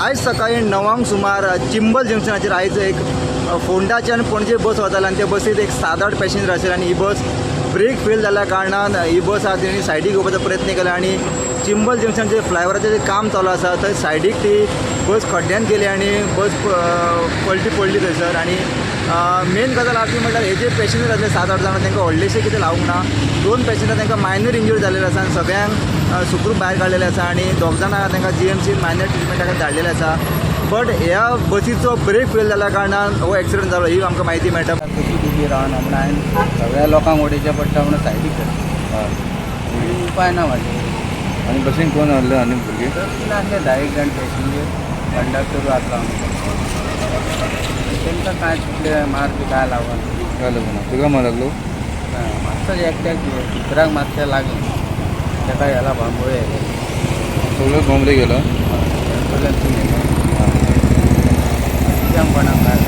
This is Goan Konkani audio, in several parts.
आयज सकाळी 9 सुमार चिंबल जंक्शनाचेर आयज एक फोंडाच्यान पणजे बस वताले आनी त्या बसीत एक 7-8 पॅसेंजर आशिल्ले आनी ही बस ब्रेक फेल जाल्या कारणान ही बस आहा तेणी सायडीक घेवपाचो प्रयत्न केला आनी चिंबल जंक्शनचेर फ्लायओवराचें जें काम चालू आसा थंय सायडीक ती बस खड्ड्यान गेली आनी बस पलटी पडली थंयसर. आनी मेन गजाल आहा ती म्हटल्यार हे जे पॅसेंजर आसले 7-8 जाणां तांकां व्हडलेशें कितें लागूंक ना. 2 पॅसेंजर तांकां मायनर इंजरी जाल्लेले आसा आनी सगळ्यांक सुखरूप भायर काडलेले आसा आनी 2 जाणां तांकां GMC minor ट्रिटमेंटा धाडलेले आसा. बट ह्या बसीचो ब्रेक फेल जाल्या कारणान हो एक्सिडंट जालो ही आमकां म्हायती मेळटा. कशी उबी रावना म्हण हांवें सगळ्या लोकांक उडयचें पडटा म्हणून सायडीक करता, उपाय ना म्हाजेर. आनी बसीन कोण आहले आनी भुरगीं? बसीन आसले 10 जाण पॅसेंजर, कंडक्टरूय आसलो आमचो. तांकां कांय तितले मार बी काय लागना. काय लागूना? तुका मार लागलो? मातसो एकट्याक दुसऱ्याक मातशें लागलें, ताका गेला बांबोळे. सगळो बांबोळे गेला? एम्बुलन्सीन गेलो. कित्याक कोणाक काय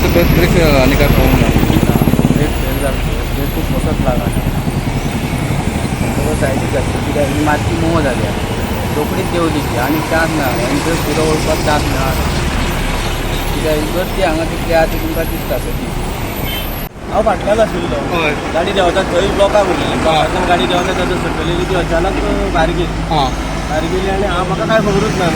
फक्त ब्रेक फेल जालो आनी काय प्रॉब्लम ना? ब्रेक फेल जालो, ब्रेकूच कसोच लागना. सगळं सायडीक घातली कित्याक ही मातशी मोव जाल्या, रोखडीच देंवली ती आनी चान्स ना एन्ट्रन्स फुडें वचपाक चान्स मेळना कित्याक ही गर्दी हांगा तितली आहा ती तुमकां दिसता सगळी. हांव फाटल्यान आशिल्लो, गाडी देंवता थंय ब्लॉकाक उरलेली, ब्लॉकांतल्यान गाडी देंवता तेन्ना सकयल येयली ती अचानक भायर गेली. भायर गेली आनी हांव म्हाका कांय खबरूच ना.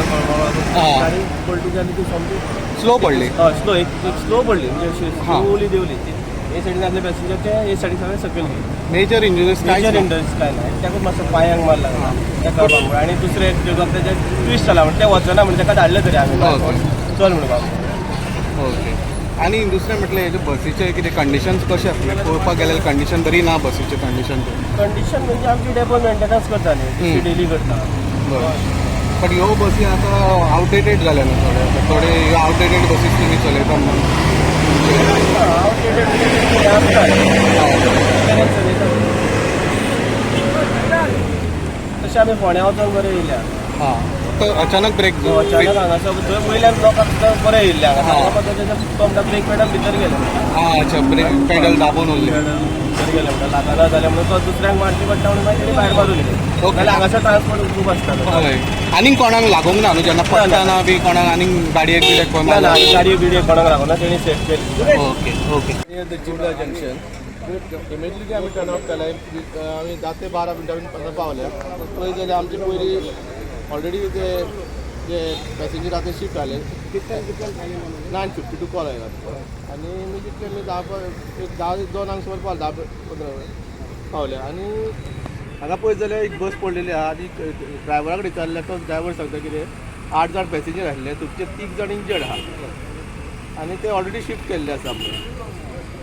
गाडी पलटी जाली ती सामकी स्लो पडली. हय, स्लो एक स्लो पडली, म्हणजे अशी स्लोली देंवली ती. हे सायडीन आसले पॅसेंजर ते हे सायडीक सगळे सकयल गेले. मेजर इंजुरीज कांयच मेजर ना? इंजरीज कांय ना, ताका मातसो पांयांक मार लागला ताका बांबोळ. आनी दुसरे एक तेजे ट्विस्ट जाला म्हण ते वचना म्हण ताका धाडले तरी आमी, चल म्हण बाबा. ओके. आनी दुसरें म्हटल्यार हेजे बसीचे कितें कंडिशन्स कशें आसलें पळोवपाक गेल्यार कंडिशन बरी ना बसीचें कंडिशन? कंडिशन म्हणजे आमची डेपो मेंटेनन्स करता न्ही, डेली करता. बरें, बट ह्यो बसी आतां आवटडेटेड जाल्या न्हू थोडे, थोडे ह्यो आवटडेटेड बसीस तुमी चलयता म्हणून. आवटडेटेड चलयता तशें आमी फोंड्या वचोन बरें येयल्या. हां, फक्त अचानक ब्रेक अचानक हांगासर थंय वयल्यान लोकांक सुद्दां बरें येयल्लें हांगा तेजें ब्रेक पेडल भितर गेलें. हां, अच्छा, ब्रेक पेडल दाबून उरलें, भितर गेलें म्हणटा लागना जालें म्हणून तो दुसऱ्यांक मारची पडटा म्हणून मागीर तेणी भायर मारून येयलें. जाल्यार हांगासर ट्रान्सपोर्ट खूब आसता. हय, आनीक कोणाक लागूंक ना न्हू जेन्ना पडटना बी कोणाक आनीक गाडयेक बिडयेक कोण? ना, गाडयो बिडयो कोणाक लागना, तेणी सेफ केली. Okay okay. Chimbel junction immediately आमी टर्न ऑफ केले, आमी 10 ते 12 मिनटां पावले. पळयत जाल्यार आमचे पयलीं ऑलरेडी ते जे पॅसेंजर आतां शिफ्ट जाले. 9:52 कॉल आयला आनी इमिजिएटली आमी 10 1-2 सुमार पावले, 10-15 पावले. आनी हांगा पळयत जाल्यार एक बस पडलेली आहा आनी ड्रायव्हरा कडेन विचारल्यार तो ड्रायव्हर सांगता कितें 8 जाण पॅसेंजर आसले, तुमचे 3 जाण इंजर्ड आहा आनी ते ऑलरेडी शिफ्ट केल्ले आसा.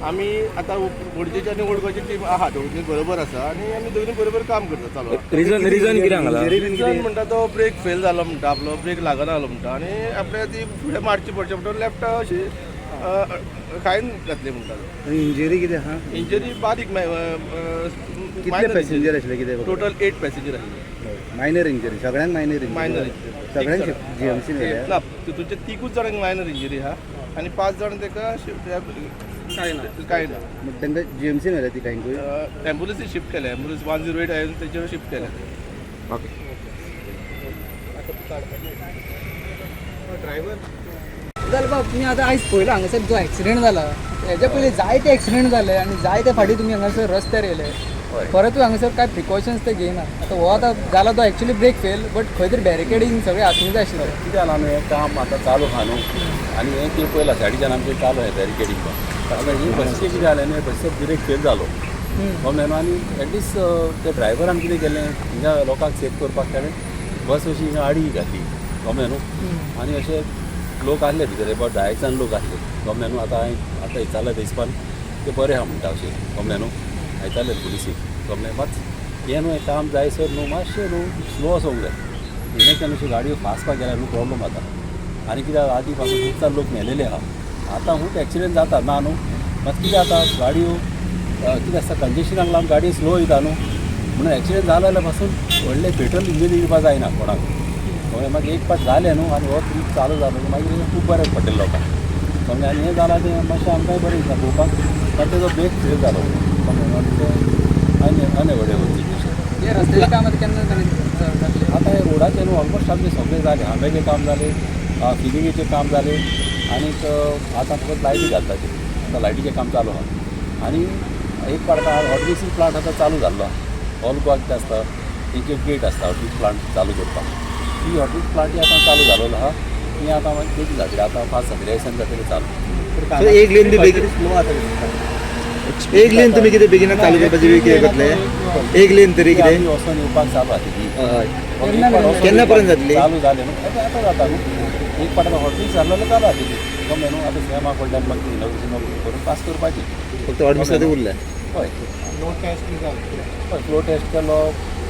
आमी आतां पणजेची आनी ओल्ड टीम आहा, दोगूय बरोबर आसा आनी आमी दोगूय बरोबर काम करता चालू. रिजन कितें हांगा? रिजन म्हणटा तो ब्रेक फेल जालो म्हणटा, आपलो ब्रेक लागना जालो म्हणटा आनी आपल्या ती फुडें मारची पडची म्हणटा, लेफ्ट अशी खायन घातली म्हणटा. इंजरी कितें आहा? इंजरी बारीक. कितले पॅसेंजर आशिल्ले कितें? टोटल 8 पॅसेंजर आशिल्ले. मायनर इंजरी सगळ्यांक? मायनर इंजरी मायनर इंजरी सगळ्यांक GMC व्हेल्या? ना, तितूचे 3 जाणांक मायनर इंजरी आहा आनी 5 जाण ताका कांय ना, कांय ना. तांकां GMC व्हेल्या ती कांयकूय? एम्बुलन्सी शिफ्ट केल्या, एम्बुलन्स 108 आहे तेचेर शिफ्ट केल्या. ओके. ड्रायव्हर जालें बाब, तुमी आतां आयज पळयला हांगासर जो एक्सिडेंट जाला, हेज्या पयलीं जायते एक्सिडेंट जाले आनी जायते फावटी तुमी हांगासर रस्त्यार येयले, परतूय हांगासर कांय प्रिकॉशन्स ते घेयना. आतां हो आतां जाला तो एक्चुली ब्रेक फेल, बट खंय तरी बॅरिकेडींग सगळें आसूंक जाय आशिल्लें. कितें जालां न्हू, हें काम आतां चालू आहा न्हू आनी हें कितें पळयलां सायडीच्यान आमचें चालू आहा बॅरिकेडींग. आतां ही बसीचें कितें जालें न्हू, बसीचो ब्रेक फेल जालो कळ्ळें न्हू. आनी एटलिस्ट ते ड्रायव्हरान कितें केलें, हिंगा लोकांक सेफ करपाक ताणें बस अशी हिंगा आडी घातली कळ्ळें न्हू. आनी अशे लोक आहले भितर, एबावट 10 जाण लोक आहले कळ्ळें न्हू. आतां हांवें आतां विचारलें तेजपान ते बरें आहा म्हणटा अशें कळ्ळें न्हू, आयताले पुलिसीक कळ्ळें. मात हें न्हू हें काम जायसर न्हू मातशें न्हू स्लो वचोंक जाय, हिंगाच्यान अश्यो गाडयो फास्ट गेल्यार न्हू प्रॉब्लम जाता. आनी कित्याक आदीं पासून खूब लोक मेलेले आहा, आतां खूब एक्सिडेंट जाता ना न्हू. मात कितें जाता गाडयो कितें आसता कंजेशनाक लागून गाडयो स्लो वयता न्हू, म्हणून एक्सिडेंट जालो जाल्यार पासून व्हडले फेटल इंजरी दिवपा जायना कोणाक. कळ्ळें? मागीर एक पाट जालें न्हू आनी हो ट्रीप चालू जालो मागीर खूब बरें पडटलें लोकांक. कळ्ळें? आनी हें जालां तें मातशें आमकांय बरें दिसता पळोवपाक, पण तेजो ब्रेक फेल जालो. कळ्ळें न्हू? आनी तें अनएवॉयडेबल सिच्युएशन. हे रस्त्याचें काम आतां केन्ना जालें? जातलें? आतां हे रोडाचें न्हू ऑलमोस्ट आमचें सगळें जालें. आंब्याचें काम जालें, फिलिंगेचें काम जालें आनीक आतां फकत लायटी घालपाचें. आतां लायटीचें काम चालू आहा. आनी एक पाट आतां हॉट मिक्सिंग प्लांट आतां चालू जाल्लो आहा. ऑल गोवा कितें आसता तेंचे डेट आसता हॉट मिक्स प्लांट चालू करपाक. ती हॉट मिक्स प्लांट आतां चालू जाल्लो आहा. ती आतां मागीर तेजी जातली आतां फास्ट जातली, ह्या दिसांनी जातली चालू. सो एक लेन बी बेगीन, एक लेन तुमी कितें बेगीन चालू करपाची बी कितें करतले? एक लेन तरी ती कितें आमी वचोन येवपाक चालू आहा ती. हय. एक पाट वचोन केन्ना पर्यंत जातली? चालू जालें न्हू आतां आतां जाता न्हू. एक पाट आतां हॉट मिक्स जाल्लो जाल्यार चालू आहा ती. कमलें न्हू आतां सीएमा कडल्यान मागीर इनॉग्रेशन करून पास करपाची. फक्त हॉट मिक्स उरलें. हय, फ्लोर टेस्ट बी जालें? हय, फ्लोर टेस्ट केलो.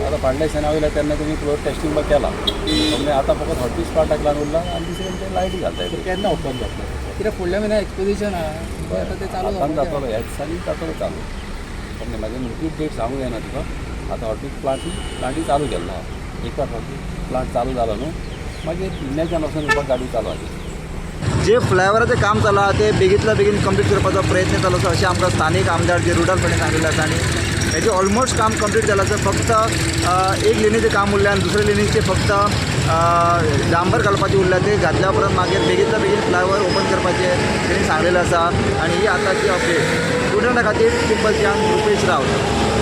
आतां फाटल्या दिसांनी हांव येयला तेन्ना तुमी फ्लोर टेस्टींग बी केलां. म्हणजे आतां फकत हॉट मिक्स प्लांटाक लागून उरला आनी दुसरें म्हणजे लायटी घालता. केन्ना ओपन जातलें? कित्याक फुडल्या म्हयन्याक एक्सपोजिशन आहा, आतां तें चालू आतां जावपाचें आहा. जातलो, ह्या दिसांनी जातलो चालू. म्हणजे म्हाजी निमकी डेट सांगूंक जायना तुका. आतां हॉट मिक्स प्लांटूय चालू केल्लो आहा. एक फावट हॉट मिक्स प्लांट चालू जालो न्हू मागीर इन्याच्यान वचून येवपाक गाडी चालू आहा. जे फ्लायओवराचें काम चालू आहा ते बेगींतल्या बेगीन कंप्लीट करपाचो प्रयत्न चालू आसा अशें आमकां स्थानीक आमदार जे रुडॉल्फ हांणी सांगिल्लें आसा. आनी हेजें ऑलमोस्ट काम कंप्लीट जालां आसा. फक्त एक लेनीचें काम उरलें आनी दुसरे लेनीचें फक्त डांबर घालपाचें उरलें. तें घातल्या उपरांत मागीर बेगींतल्या बेगीन फ्लायओवर ओपन करपाचें तेणी सांगलेलें आसा. आनी ही आतांची अपडेट स्टुडंटा खातीर चिंबलच्यान रुपेश रावत.